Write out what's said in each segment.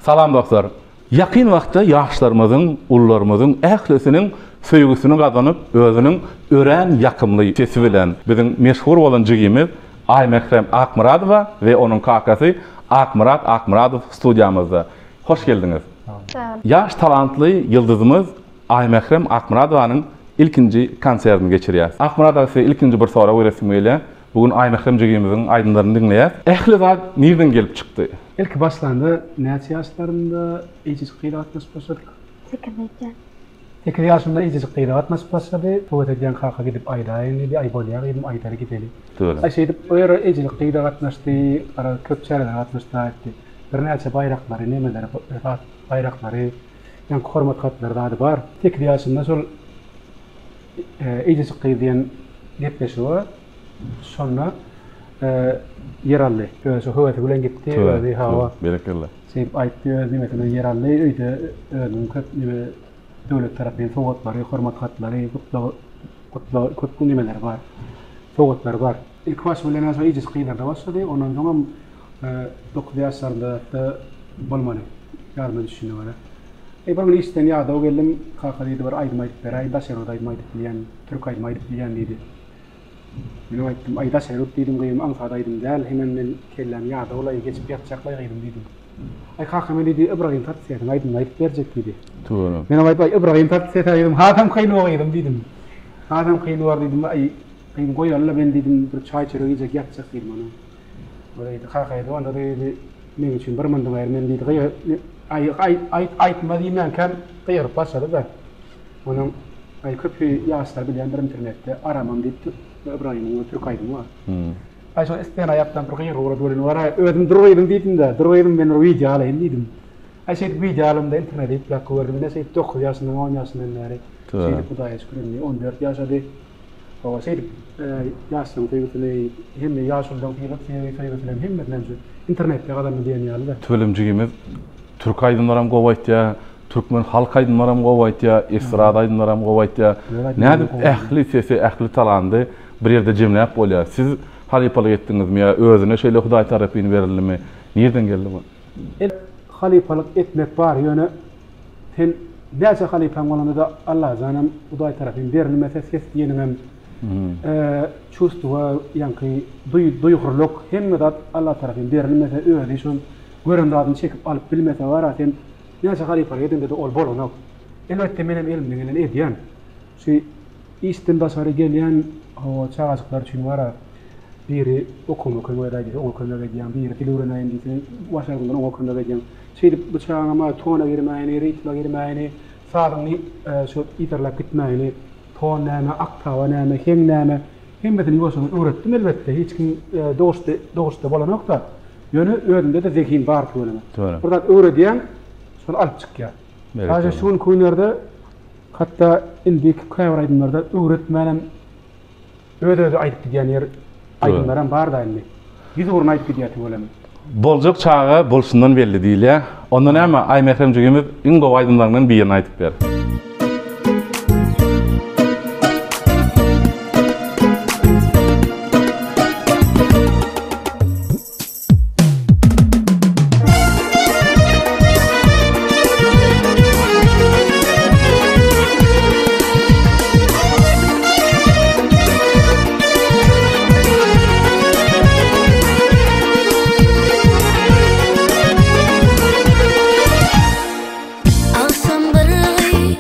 Salam dostlar! Ýakyn wagtda ýaşlarymyzyň, ulularymyzyň ählisiniň söýgüsini gazanyp, özüniň örän ýakymly sesi bilen biziň meşhur bolan jigimiz Aýmährem Akmyradowa we onuň kakasy Akmyrat Akmyradow studiýamyzda. Hoş geldiňiz! Ýaş talantly ýyldyzymyz Aýmährem Akmyradowanyň ilkinji konsertini geçirýäs. Akmyrat aga size ilkinji bir sorag beresim gelýär. Bu gün Aýmährem jigimiziň aýdymlaryny diňleýäs. Ähli zat nirden gelip çykdy? Ilki başlanda näçe ýaşlarynda Eýjejik gyza gatnaşyp başladyk? Sekiz öýdýän. Sekiz ýaşymda Eýjejik gyza gatnaşyp başlady. Höwes edýän kaka gidip aýdaýyn diýdi. Aý bolýa gyzym aýdaly gideli. Tüweleme. Aý şeýdip o ýere Eýjejik gyza gatnaşdy. Garaz köp çärelere gatnaşdy aýtdy. Birnäçe baýraklary nemeleri zat baýraklary ýaňky hormat hatlary zady bar. Sekiz ýaşynda şol Eýjejik gyz diýen gepleşigi bar. Şonda ýer aldy. Özi şo höwesi bilen gitdi. Özi hawa. Berekella. Şeýdip aýtdy, öz nemesinden ýer aldy. Öýde özüniň köp neme döwlet tarapyndan sowgatlary, hormat hatlary, gutlag gutlag köp nemeleri bar. Sowgatlary bar. Ilki başy bilen şo eýjejik gyzlarda başlady. Ondan soňam 9 ýaşlarynda zatda bolmaly. Ýadyma düşüşine görä. Eý bir gün işden ýadaw geldim. Kaka diýdi bir aýdym aýdyp beräý, daşary ýurt aýdym aýdyp bilýän, türk aýdym aýdyp bilýän diýdi. Menem aýtdym, Aý daşary ýurt diýdim gyzym, aňsat aýdym däl, hemem men kelläm ýadawlaý, geçip ýatjaklaý gyzym diýdim. Aý kaka men diýdi, Ybragym Tatlysesiň aýdymyny aýdyp berjek diýdi. Tüweleme. Menem aýtdym, Aý Ybragym Tatlysese gyzym hasam kyn bor gyzym diýdim. Hasam kyn bor diýdim, aý gyzym goýaly-la men diýdim, bir çaý-çörek iýjek ýatjak diýdim onuň. Ol diýdi, kaka diýdi, onda diýdi, meň üçin bir mundan gaýry men diýdi, gygy aý aý aýt aýtma diýmänkäm gygyryp başlady-da. Onuň aý köpi ýaşlar bilýändir internetde Aramam diýip Ybraýymyň bir türk aýdymy bar. Aý şol isleýän aýakdan bir gygyryp ugrady welin bar-a özüm dur gyzym diýdim-de, dur gyzym men bir wideo alaýyn diýdim. Aý şeýdip wideo alamda internete ýükläp goýberdim. Ine şeýdip dokuz ýaşyndan, on ýaşyndan bäri şeýdip Hudaýa şükür indi 14 ýaşady. Hawa şeýdip ýaşlaryň söýgüsini hemme ýaşulularyň söýgüsini hemmesini hem şu internetde gazandy diýen ýaly-da. Tüweleme jigimiz türk aýdymlaram gowy aýtýar. Türkmen halk aýdymlaram gowy aýtýar, estrada aýdymlaram gowy aýtýar. Nädip ähli sesi, ähli talandy bir ýerde jemläp bolýar? Siz halypalyk etdiňizmi ýa özüne şeýle Hudaý tarapyn berildimi? Nirden geldi bu? Halypalyk etmek bar, ýöne sen näçe halypaň bolanda-da Allajanam Hudaý tarapyn berilmese ses diýeniňem çувство ýaňky duýgurlyk hemme zat Alla tarapyn berilmese özi şol gören zadyny çekip alyp bilmese bara sen Näçe halypalyk edende-de ol bolanok. Elbetde menem elimden geleni edýän. Şu işden daşary gelýän hawa çagajyklar üçin bar-a biri okuwyna kömek edäý diýse oňa kömek edýäň, biri dil öwrenäýin diýse başardygyňdan oňa kömek edýäň. Şeýdip bu çagaňam tona girmäýini, ritme girmäýini, sazyňy şu yzarlap gitmäýini, ton näme, oktawa näme, heň näme hemmesini ýuwaşjadan öwretdim elbetde. Hiç kim doguşda doguşda bolanok-da. Ýöne özünde-de zehin bar tüweleme. Tüweleme. Bir zat öwredýäň, şony alyp çykýar. Berekella. Daže şu günki günlerde hatda indiki käbir aýdymlarda öwretmänem öz-özi aýdyp gidýän ýer aýdymlaram bar-da indi. Ýüz ugruna aýdyp gidýär tüweleme. Boljak çaga bolşundan belli diýilýär. Onda näme, Aýmährem jigimiz iň gowy aýdymlaryňdan birini aýdyp ber. Agşam bir gyz.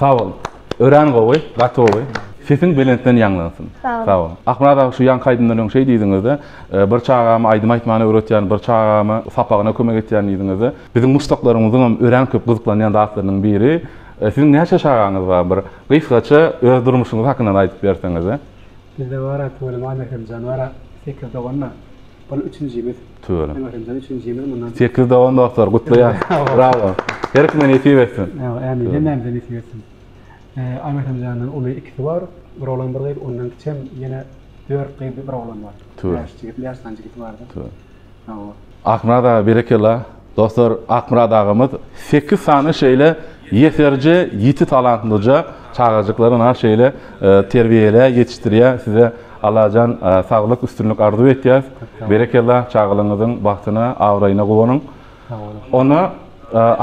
Sag bol. Örän gowy, gaty gowy. Sesiň belentden ýaňlansyn. Sag bol. Sag bol. Akmyrat aga şu ýaňky aýdymdan öň şeý diýdiňizde, bir çagamy aýdym aýtmana öwretýän, bir çagamy sapagyna kömek etýän diýdiňizde. Biziň muşdaklarymyzyňam örän köp gyzyklanýan zatlarynyň biri, siziň näçe çagaňyz bar? Bir gysgaça öz durmuşyňyz hakynda aýdyp berseňiz. Bizde bar-a tüweleme Aýmähremjan bar-a sekiz dogan-da. Bul üçünjimiz. Tüweleme. Aýmähremjan üçünjimiz mundan. Sekiz dogan dostlar gutlaýas. Brawo. Her kime nesip etsin. Ämin. Hemmämize nesip etsin. Aýmähremjandan uly ikisi bar. Bir oglan bir gyz. Ondan kiçem ýene dört gyz bir oglan bar. Tüweleme. Bäş jigit, bäş sany jigiti bardy. Tüweleme. Hawa. Akmyrat aga berekella. Dostlar Akmyrat agamyz sekiz sany şeýle ýeserje ýiti talantlyja çagajyklary na şeýle terbiýeleýär ýetişdirýär size Allajan saglyk üstünlik arzuw etýäs berekella çagalaryňyzyň bagtyna abraýyna guwanyň Onda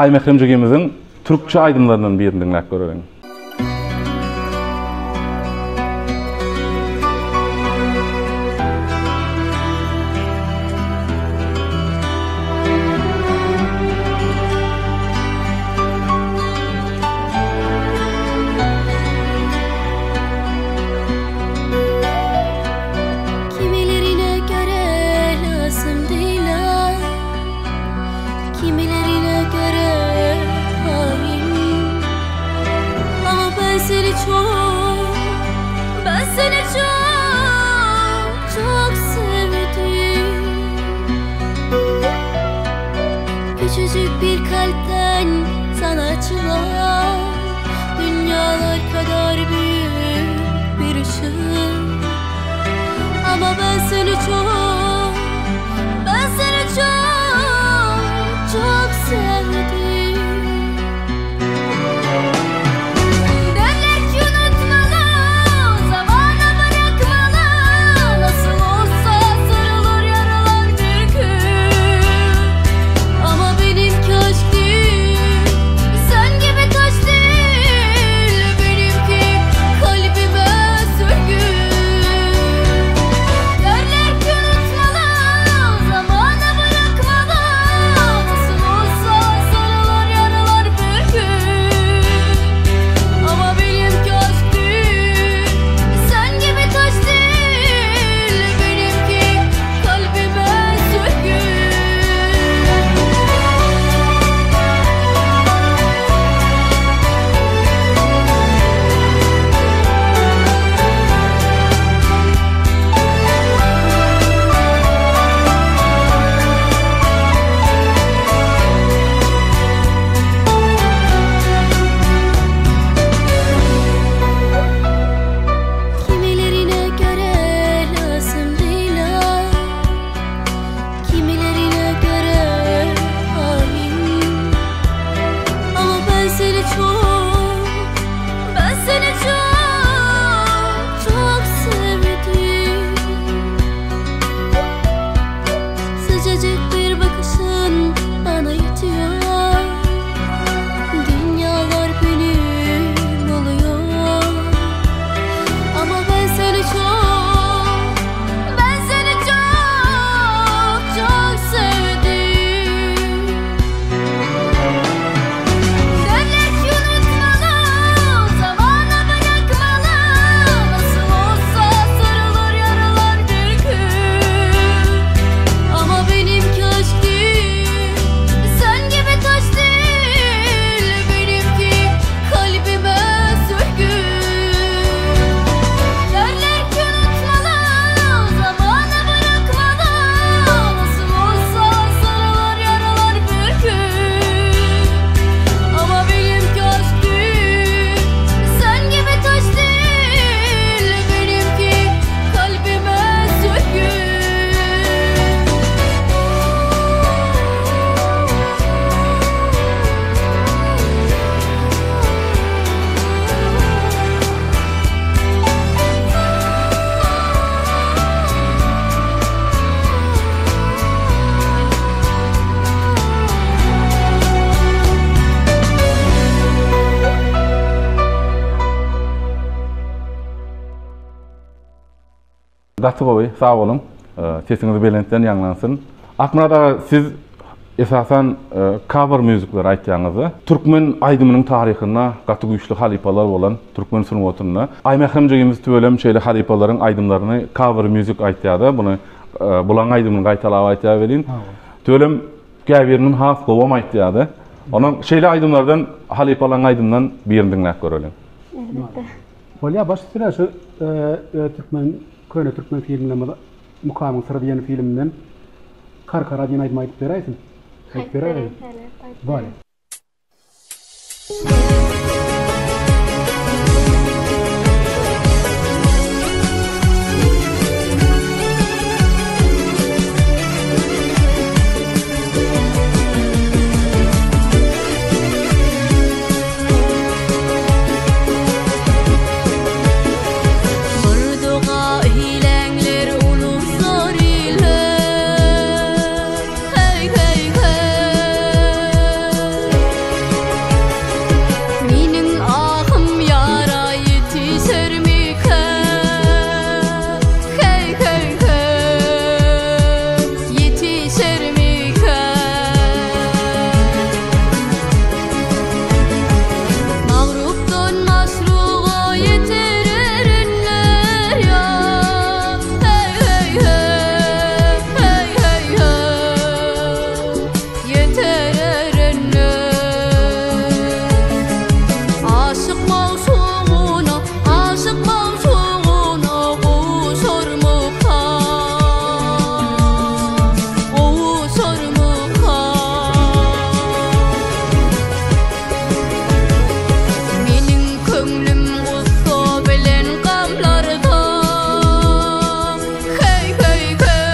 Aýmährem jigimiziň türkçe aýdymlaryndan birini diňläp göreliň. Kimilerine göre lazım değil Kimilerine göre hain Ama ben seni çok, ben seni çok, çok sevdim Küçücük bir kalpten sana açılan Dünyalar kadar büyük bir ışık Ama ben seni çok, ben seni çok, çok sevdim Derler ki unutmalı, zamana bırakmalı Nasıl olsa sarılır yaralar bir gün Ama benimki aşk değil, sen gibi taş değil Benimki kalbime sürgün Derler ki unutmalı, zamana bırakmalı Nasıl olsa sarılır yaralar bir gün Ama benimki aşk değil, sen gibi taş değil Benimki kalbime sürgün Kimilerine göre lazım değil ah Kimilerine göre hain Ama ben seni çok, ben seni çok, çok sevdim Sıcacık bir bakışın bana yetiyor Dünyalar benim oluyor Ama ben seni çok, ben seni çok, çok sevdim Derler ki unutmalı, zamana bırakmalı Nasıl olsa sarılır yaralar bir gün Ama benimki aşk değil, sen gibi taş değil Benimki kalbime sürgün Derler ki unutmalı, zamana bırakmalı Nasıl olsa sarılır yaralar bir gün Ama benimki aşk değil, sen gibi taş değil Benimki kalbime sürgün Gaty gowy, sag boluň. Sesiňiz belentden ýaňlansyn. Akmyrat aga siz. Esasan cover müzikleri aýtýaňyzda. Türkmen aýdymynyň taryhynda gaty güýçli halypalar bolan türkmen sungatynda. Aýmährem jigimiz tüwelem şeýle halypalaryň aýdymlaryny cover müzik aýtýada buny bulaň aýdymyny gaýtalap aýtýar welin tüwelem käbiriniň has gowam aýtýada. Onuň şeýle aýdymlardan halypalaryň aýdymyndan birini diňläp göreliň. Elbetde. Bolýar baş üstüne şu türkmen köne türkmen filmlerimiz Mukamyň syry diýen filminden Karkara diýen aýdymy aýdyp beräýsin. Aýdyp beräýin. Bolýar. Bir doga eýläňler uluslar ile, Heý, heý, heý. Meniň ahym ýara ýetişermikä, Heý, heý, heý, ýetişermikä. Magrupdan maşruga ýetirer inler ýa, Heý, heý, heý, heý, heý, heý, ýetirer inler. Aşyk magşugyna, aşyk magşugyna gowşarmyka, gowşarmyka? Meniň köňlüm gussa bilen gamlarda, Heý, heý, heý.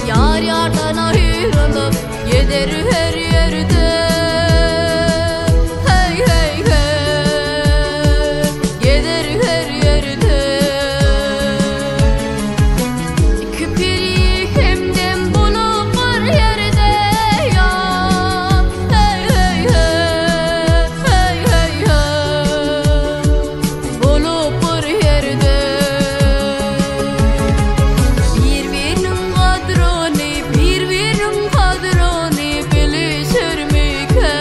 Ýar ýardan aýrylyp gezer her ýerde, Heý, heý, heý, gezer her ýerde. Iki peri hemdem bolup bir ýerde ýa, Heý, heý, heý, heý, heý, heý, bolup bir ýerde. Bir-biriniň gadryny, bir-biriniň gadryny bilişermikä,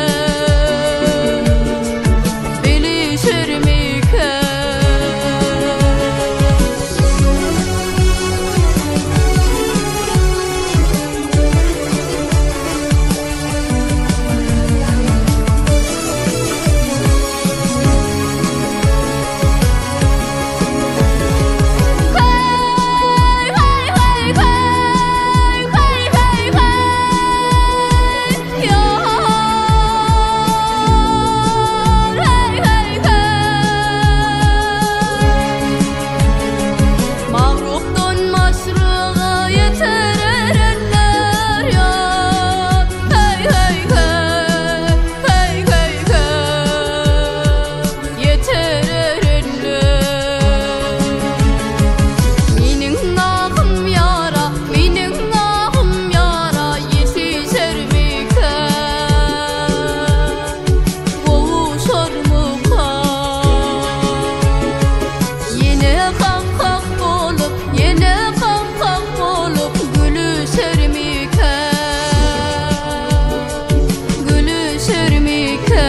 bilişermikä? Heý, heý, heý, heý, heý, heý, heý, ýar, heý, heý, heý. Magrupdan maşryga ýetirer eller ýar, heý, heý, heý, heý, heý, heý, ýetirer eller. Meniň ahym ýara, meniň ahym ýara ýetişermikä, gowuşarmyka? Ýene hak-hak bolup, ýene hak-hak bolup gülüşermikä, gülüşermikä?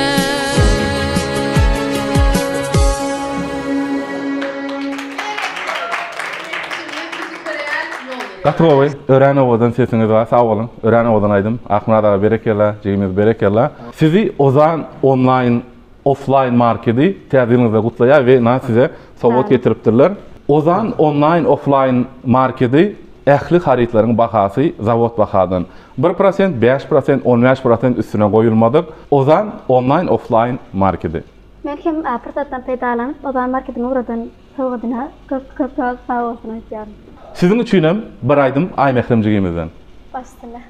Gaty gowy, örän owadan sesiňiz bar, sag boluň. Örän owadan aýdym. Akmyrat aga berekella, jigimiz berekella. Sizi Ozan onlaýn Offlaýn markedi täze ýylyňyzda gutlaýar we na size sowgat getiripdirler. Ozan onlaýn offlaýn markedi ähli harytlaryň bahasy zawod bahadan. Bir prosent, 5%, 15% üstüne goýulmadyk. Ozan onlaýn offlaýn markedi. Men hem pursatdan peýdalanyp Ozan markediň ugradan sowgadyna köp köp sag bolsun aýtýaryn. Siziň üçinem bir aýdym Aýmährem jigimizden. Baş üstüne.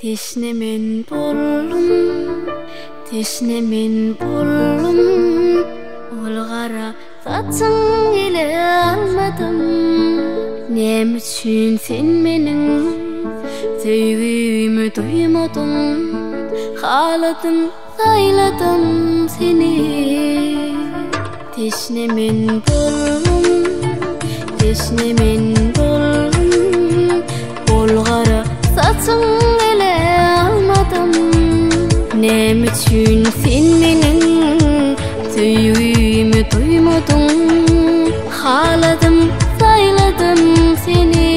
Teşne men boldum, teşne men boldum, Ol gara saçyň ele almadym. Näme üçin sen meniň söýgimi duýmadyň, Haladym, saýladym seni. Teşne men boldum, teşne men boldum, Ol gara saçyň ele almadym. Näme üçin sen meniň söýgimi duýmadyň, Haladym, saýladym seni.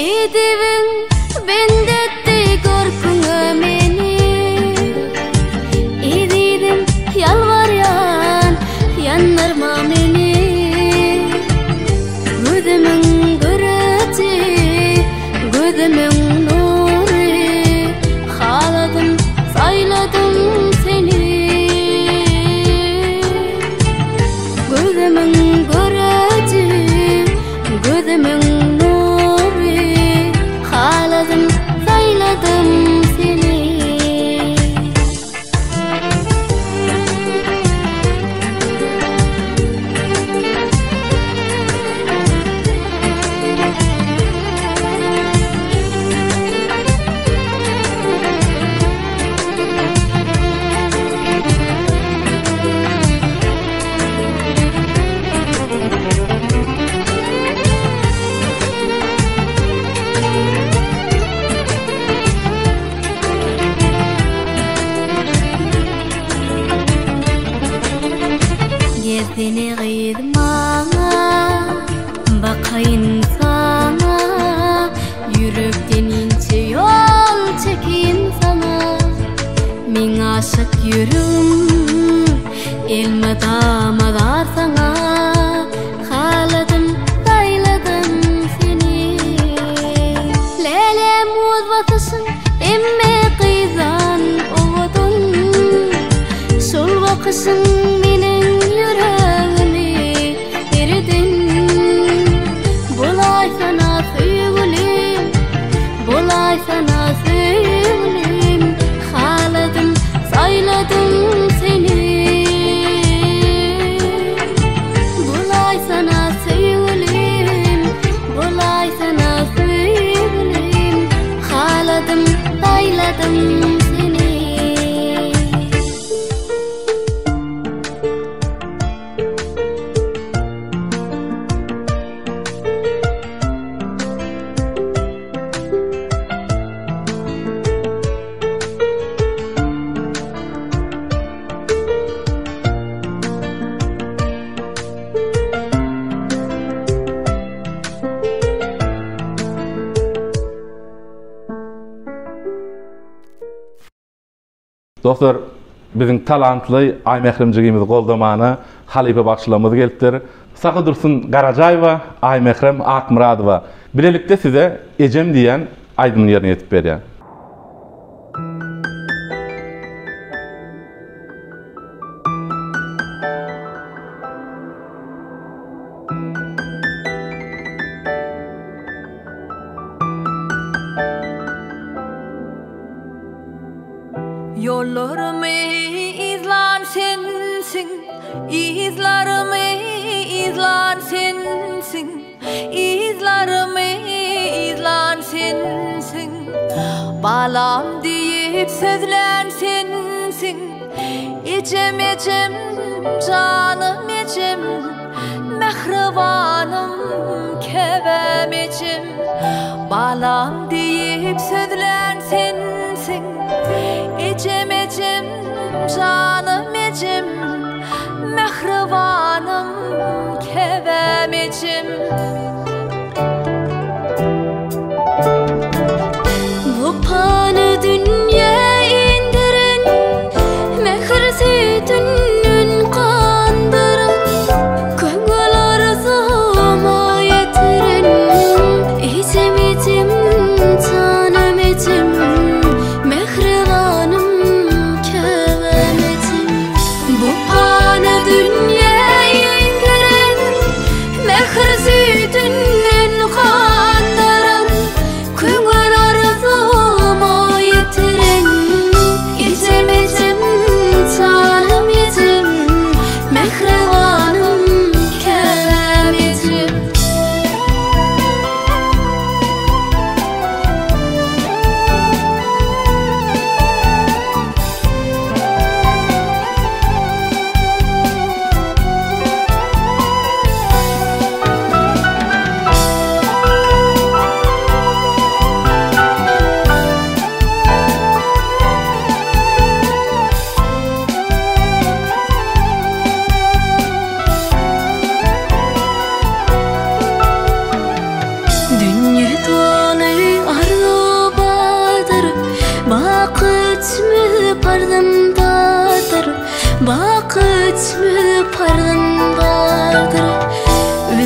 Edebiň bendetdi görküňe meni, Ezizim ýalbarýan ýandyrma meni. Gözümiň göreji, gözümiň nury, Haladym, saýladym seni. Gözümiň göreji, gözümiň nury, Haladym, saýladym seni. Gelsene gyz maňa, bakaýyn saňa, Ýürekden inçe ýol çekeýin saňa. Meň aşyk ýüregim elmydama zar saňa, Haladym, saýladym seni. Lälem uz basyşyň emme gyzdan owadan, Şol bakyşyň meniň ýüregimi eriden. Bolaýsana söýgülim, bolaýsana söýgülim, Haladym, saýladym seni. Bolaýsana söýgülim, bolaýsana söýgülim, Haladym, saýladym seni. Dostlar, biziň talantly Aýmährem jigimizi goldamana halypa bagşylarymyz gelipdir. Sahydursun Garajaýewa, Aýmährem Akmyradowa bilelikde size Ejem diýen aýdymyny ýerine ýetirip berýär. Ýollarymy yzlan sensiň, Yzlarymy yzlan sensiň, Yzlarymy yzlan sensiň. Balam diýip sözlän sensiň, Ejem, ejem, janym ejem, Mähribanym, käbäm ejem. Balam diýip sözlän sensiň, Ejem, ejem, janym ejem, Mähribanym, käbäm ejem. Bu pany dünýä indiren, Mähir süýtünden gandyran, Köňül arzuwyma ýetiren, Ejem, ejem, janym ejem, Mähribanym, käbäm ejem. Bu pany dünýä indiren, Mähir süýtünden.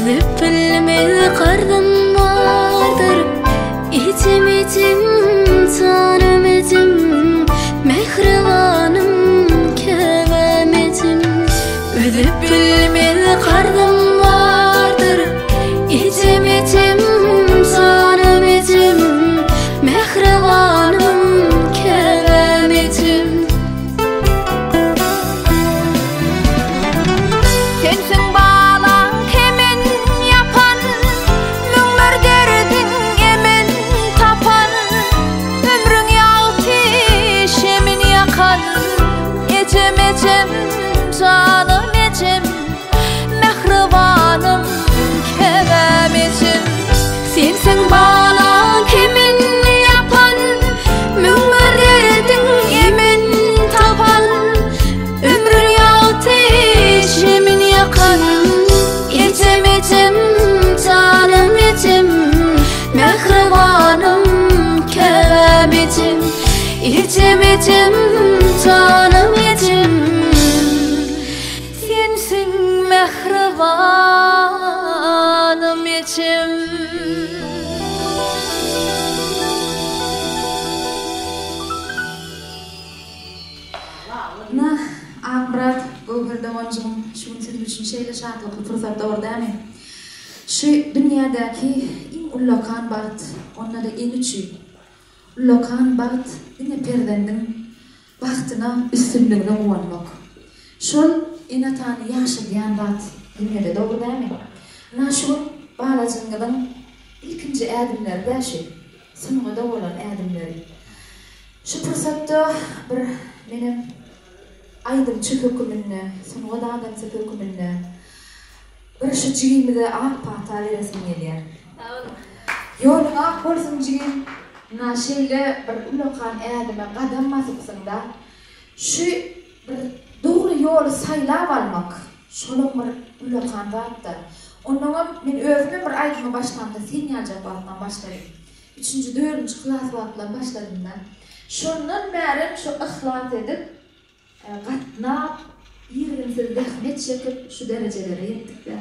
Üzüp bilmez karzym bardyr Ejem ejem janym ejem Mähribanym käbäm ejem Üzüp bilmez karzym bardyr Ejem ejem janym ejem Mähribanym käbäm ejem Sensiň balaň kemin ýapan, Müňler derdiň emin tapan, Ömrüň ýagty şemin ýakan. Ejem, ejem, janym ejem, Mähribanym, käbäm ejem. Sensiň balaň kemin ýapan, 1001 derdiň emin tapan, Ömrüň ýagty şemin ýakan. Ejem, ejem, janym ejem, Mähribanym, käbäm ejem. Ejem, ejem, janym ejem. Sensiň mähribanym ejem. Ynha, Akmyrat, Göwher doganjygym, şu gün siziň üçin şeýle şatlykly pursat, dogry dälmi? Şu dünýädäki iň ullakan bagt, onda-da ene üçin ullakan bagt diňe perzendiň Bagtyna, üstünligine guwanmak. Şol ene-atany ýaşadýan zat dünýede dogry dämi? Ynha şu gün balajygyňyzyň ilkinji ädimleri-dä şu, sungada bolan ädimleri. Şu pursatda bir menem aýdymçy höküminde, sungat adamsy höküminde Bir şu jigimize ak pata beresim gelýär. Ýoluň ak bolsun jigim. Ynha şeýle bir ullakan ädime gadam basypsyňda. Şu bir dogry ýoly saýlap almak şolam bir ullakan zatda. Onnoňam men özümem bir aýdyma başlamda sen ýaljak wagtdan başladym. Üçünji dördünji klas wagtlam başladymda. Şondan bärem şu yhlas edip Gatnap, irginsiz zähmet çekip şu derejelere ýetdik-dä.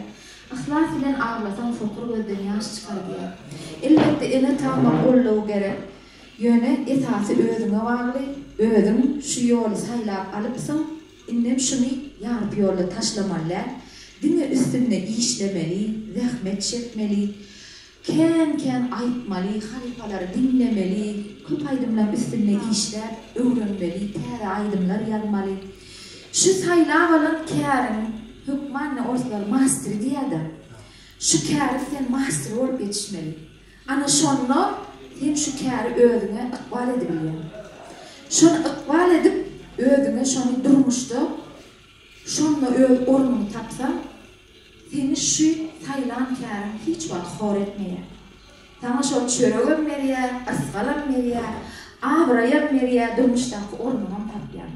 Yhlas bilen aglasaň sokur gözden ýaş çykar diýýär. Elbetde ene-atama goldaw gerek. Ýöne esasy özüňe bagly, özüň şu ýoly saýlap alypsyň, indem şuny ýarpy ýolda taşlamaly däl. Diňe üstünde işlemeli, zähmet çekmeli. Kän-kän aýtmaly, halypalary diňlemeli, köp aýdymlaň üstünde işläp, öwrenmeli, täze aýdymlar ýazmaly. Şu saýlap alan käriň hökman ine orslar masteri diýýär-de. Şu käriň sen masteri bolup ýetişmeli. Ana şonda sen şu käri özüňe ykbal edibilýäň. Şony ykbal edip, özüňe şony durmuşda şonda öz ornuňy tapsaň, Seni şu saýlan käriň hiç wagt hor etmeýär. Saňa şol çöregem berýär, yrsgalam berýär, abraýam berýär, durmuşdaky ornuňam tapýaň.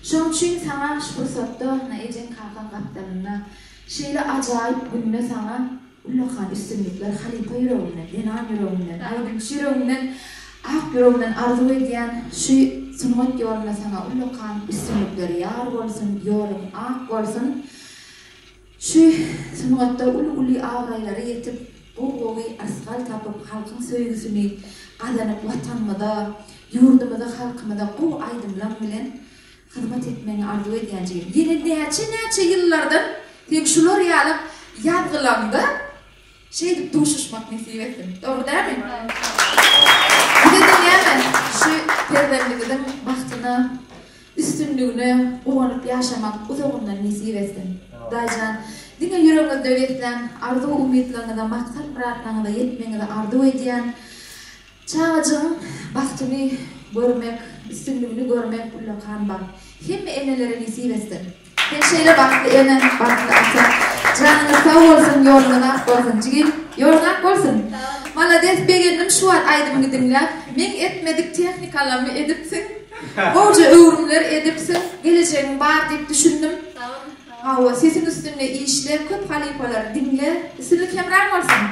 Şonuň üçin saňa şu pursatda, ynha ejeň-kakaň gapdalynda, şeýle ajaýyp günde saňa ullakan üstünlikler halypa ýüreginden, zenan ýüreginden, aýdymçy ýüreginden, ak ýüregimden arzuw edýän şu sungat ýolunda saňa ullakan üstünlikler ýar bolsun, ýoluň ak bolsun. Şu sungatda uly-uly abraýlara ýetip, gowy-gowy yrsgal tapyp, halkyň söýgüsini gazanyp, Watanymyza, ýurdumyza, halkymyza gowy aýdymlaň bilen hyzmat etmegiňi arzuw edýän jigim. Ýene näçe-näçe ýyllardan seň şular ýaly ýazgylaňda Şeýdip duşuşmak nesip etsin. Dogry dälmi? Bize-de näme, şu perzendiňiziň bagtyna, üstünligine guwanyp ýaşamak uzagyndan nesip etsin. Hudaýjan, diňe ýüregiňizde beslän arzuw-umytlaryňyza, maksat-myratlaryňyza ýetmegiňizi arzuw edýän. Çagajygyň bagtyny görmek, üstünligini görmek ullakan bagt. Hemme enelere nesip etsin. Sen şeýle bagtly ene, bagtly ata. Janyňyz sag bolsun, ýoluňyz ak bolsun jigim. Ýoluň ak bolsun. Malades begendim şu wagt aýdymyňy diňläp. Meň etmedik tehnikalamy edipsiň. Gowja öwrümler edipsiň. Gelejegiň bar diýip düşündim. Hawa, sesiň üstünde işle, köp halypalary diňle. Üstünlik hemraň bolsun.